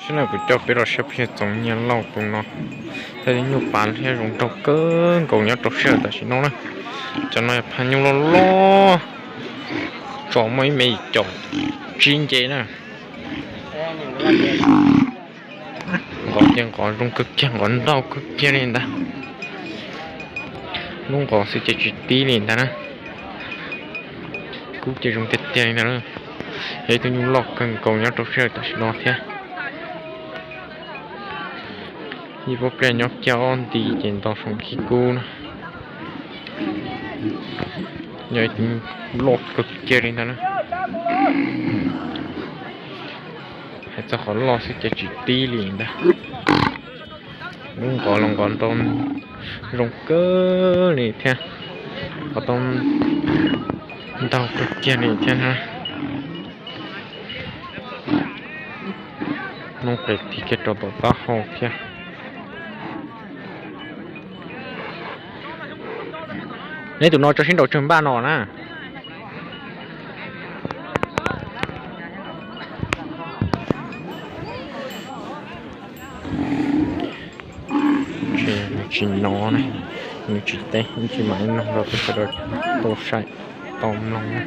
Kuv coj peb los saib phooj ywg txoov nyiaj lauj tus no, thiab nyuj pav thiab zoo nraug kawg nkaus nyob rau sij hawm tam sim no na. Cov no yog phaj nyuj loj loj, tso muaj ib mev yim caum tsib nce na. Nqov ces nqov zoo kawg kiag, nqov ntaug kawg kiag li ntag. Lub nqov xwb ces tsis tib li ntag na. Kub ces zoo tiag tiag li ntag. Yog ib tug nyuj loj kawg nkaus nyob rau sij hawm tam sim no thiab. Ib pob pliag nyob kiag ob nti ces nto saum khib kub na. Yog ib tug nyuj loj kawg kiag li ntag na. Hais txog qhov loj xwb ces tsis tib li ntag. Lub nqov los nqov ntau, zoo kawg li thiab, qhov tau ntaug kawg kiag li thiab na. Noob qes tig kiag rau tom taub hau thiab. Neb tus no tso sib nraus tsawg npaj no na. Nws tsis nov na, nws tsis teb, nws tsis mam li noog rau peb sawv daws tau saib tau mloog na.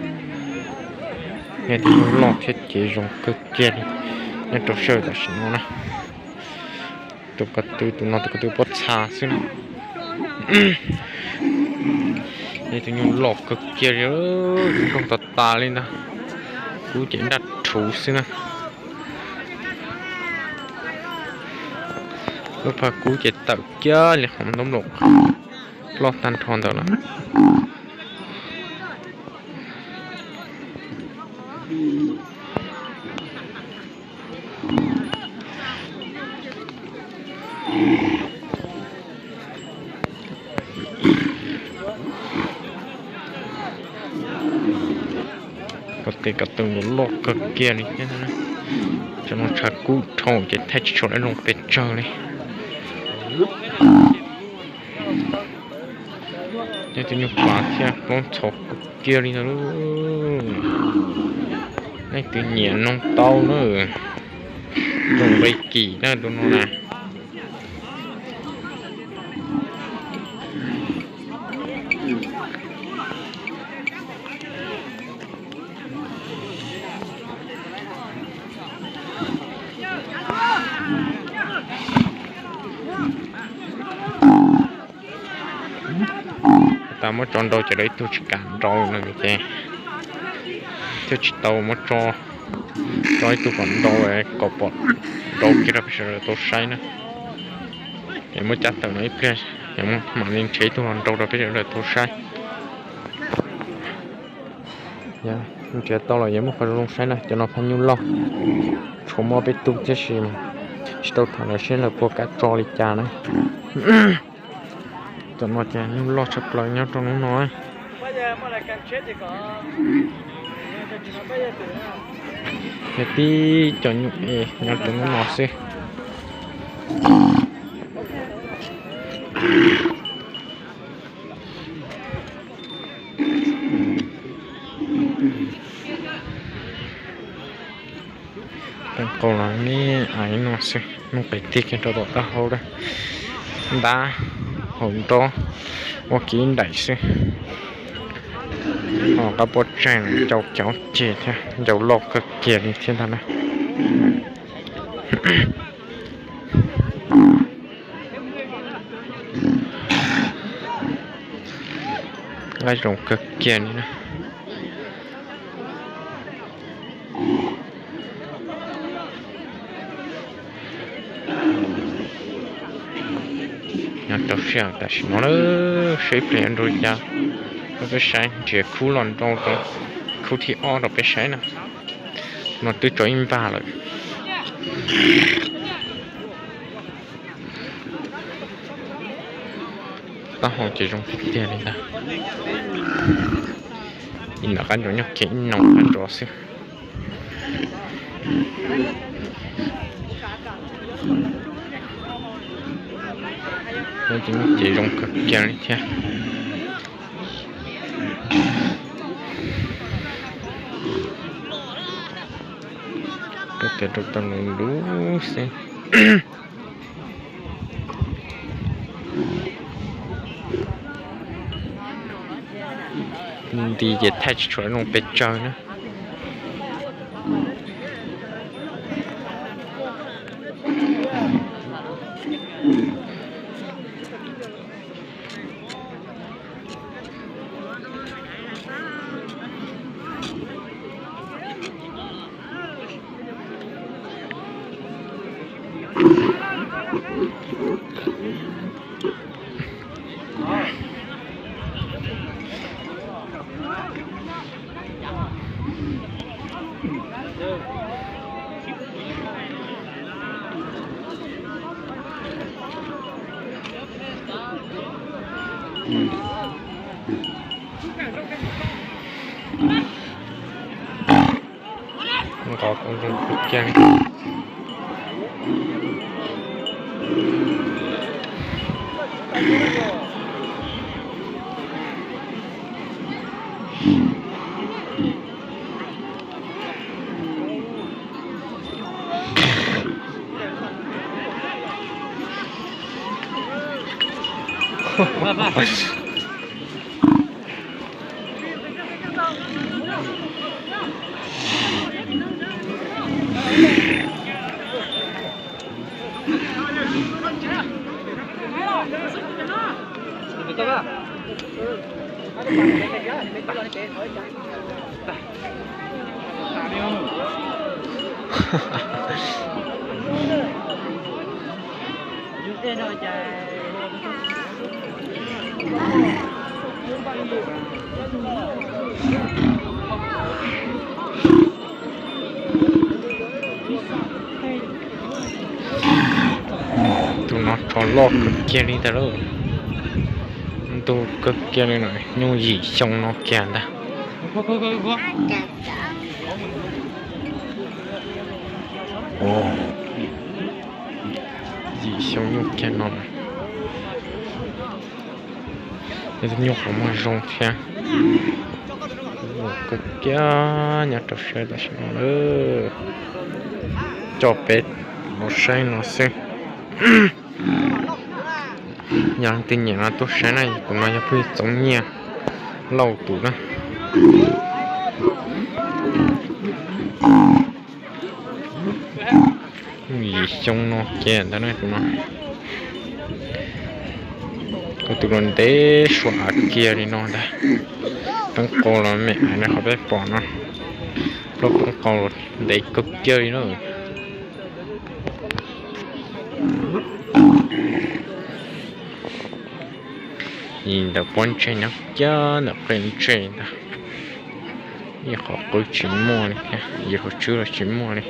Yog ib tug nyuj loj thiab cev zoo kawg kiag li nyob rau sij hawm tam sim no na. Tus ko tw, tus no tus ko tw pob txha xwb na. Yog ib tug nyuj loj kawg kiag li, zoo nraug tas tas li ntag. Kub ces nraj rhuv xwb na. Lub phaj kub ces tawm kiag li qhov ntaub nplaum ploj tag nrho ntawd lawm. Ko tw ko tw loj kawg kiag li thiab. Cov no tshav kub dhau ces thaij tsis tshua zoo pes tsawg li. Yog tus nyuj pav thiab plaub ntxhov kawg kiag li ntag lauj. Leej twg nyiam noog tau na, tus nqi kim na tus no na. Tas muab tso nrau ces lawv ib tug tsis kam nrau no ces thiaj tsis tau muab tso, tso ib tug kom nrau, kom pom nrau kiag rau peb sawv daws tau saib na. Es muab cab tawm no ib pliag, es mam li nrhiav ib tug los nrau rau peb sawv daws tau saib. Nrhiav tau los yuav muab qhov zoo zoo saib na. Cov no phaj nyuj loj, tshuav muaj peb tug thiab sis tsis tau tham lawv seb lawv puas kam tso li cas na. Cov no ces nyuj loj tshaj plaws nyob rau hnub no. Yog tib cov nyuj es nyob rau hnub no xwb. Teem qau los neb ais no xwb, noob qes tig kiag rau tom taub hau lawm, ntab hauv nrob, ua kiv nraim xwb. Ho qab pob tsaig ncau cov ceg thiab, ncau loj kawg kiag li thiab ntag na. Nqaij zoo kawg kiag li na. Nyob rau sij hawm tam sim no lawm, seb ib pliag yuav nrau li cas rau peb saib, nrhiav khub los nrau rau, khub thib ob rau peb saib na. No twb tso ib npag lawm. Taub hau ces zoo tiag tiag li ntag. Ib nram qab nrau nyob kiag ib noo qab nrau xwb. Ces zoo kawg kiag li thiab. Tus Rau tau lus lub xwb. Nti ces thaij tsis tshua zoo pes tsawg na. Nqos kuj zoo kawg kiag li. Tus no tsho loj kawg kiag li ntag lauj. Ntug kawg kiag li no, nyuj yim xyoo no kiag ntag. Yim xyoo nyuj kiag no. Nyuj qhuav muag zoo thiab. Kawg kiag nyob rau sab tam sim no lawm. Coj peb los saib no xwb. Yog leej twg nyiam no tuaj saib na, tus no yog pheej txoov nyiaj lauj tus na. Yim xyoo no kiag ntag na tus no. Tus no ntev suav av kiag li no ntag. Peb qau los me me qhov peb pom no, plaub peb qau los ntev kawg kiag li na. Ntawm pob ntseg nyob kiag ntawm qe ntseg ntag. Ib qhov qwb tsis muaj li thiab, ib qhov tswb los tsis muaj li.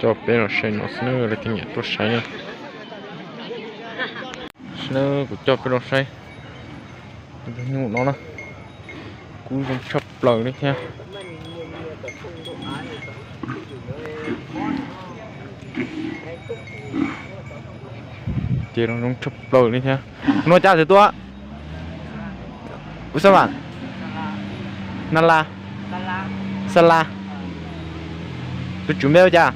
Coj peb los saib no xwb na, leej twg nyiam tuaj saib na. Saib na, kuv coj peb los saib tus nyuj no na, kuj zoo tshaj plaws li thiab. Ces zoo tshaj plaws li thiab. Nua cas txawm tuaj? Ua xab vam. Na la. Xa la. Tus tswv npe ua cas?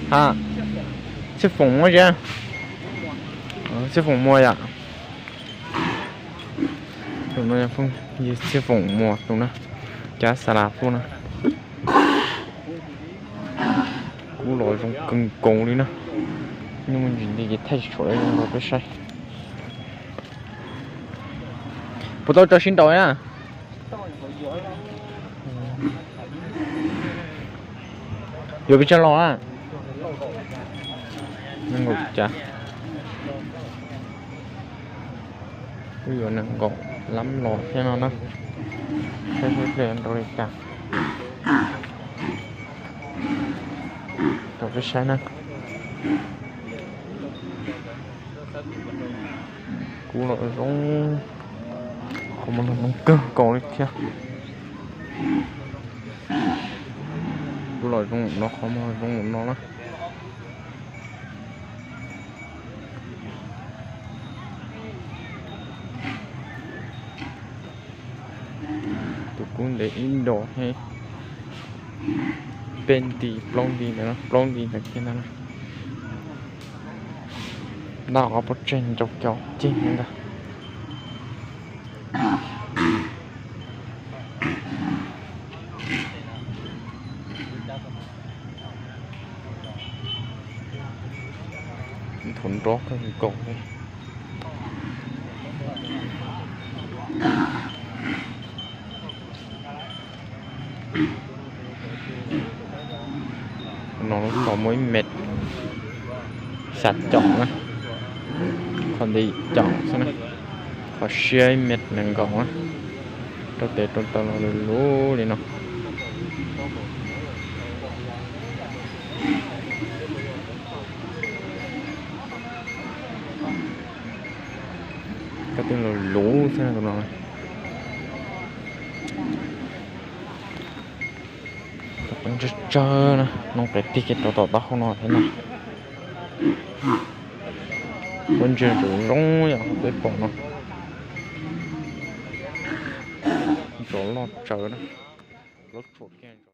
Ha, Xib Foom muaj tsis? Xib Foom muaj yom. Tus no yog Xib Foom muaj tus na, cab xa la tuaj na. Kuj los zoo kawg nkaus li na. Nyuj me ntsis nti ces thaij tsis tshua zoo rau peb saib. Puas tau tso sib nraus na? Yuav pes tsawg los na? Nees nkaum cas. Kuj yuav nees nkaum lab los thiab no na. Saib seb ple nrau li cas. Rau peb saib na. Kuj los zoo. Qhov muag no zoo kawg nkaus li thiab. Kuv los zoo no, qhov muag zoo no na. Tus kub ntev ib nrov thiab, peb nti plaub nti ntawd, plaub nti ntawd kiag ntag na. Ntaj qhov pob tseg ncau cov ceg ntag. Nthuav nrov kawg nkaus li. No lub tod muaj ib mev, xya caum na, qhov ntawd yim caum xwb na, qhov siab ib mev nees nkaum na, rau tes rau taw los luv luv li no. Koj twb luv luv xwb no. Tsawg tsawg na, no qes tig kiag rau tom taub hau no thiab na. Pob ntseg zoo zoo yom, peb pom no. Ntsos loj tsawv na, lub tshuam kiag.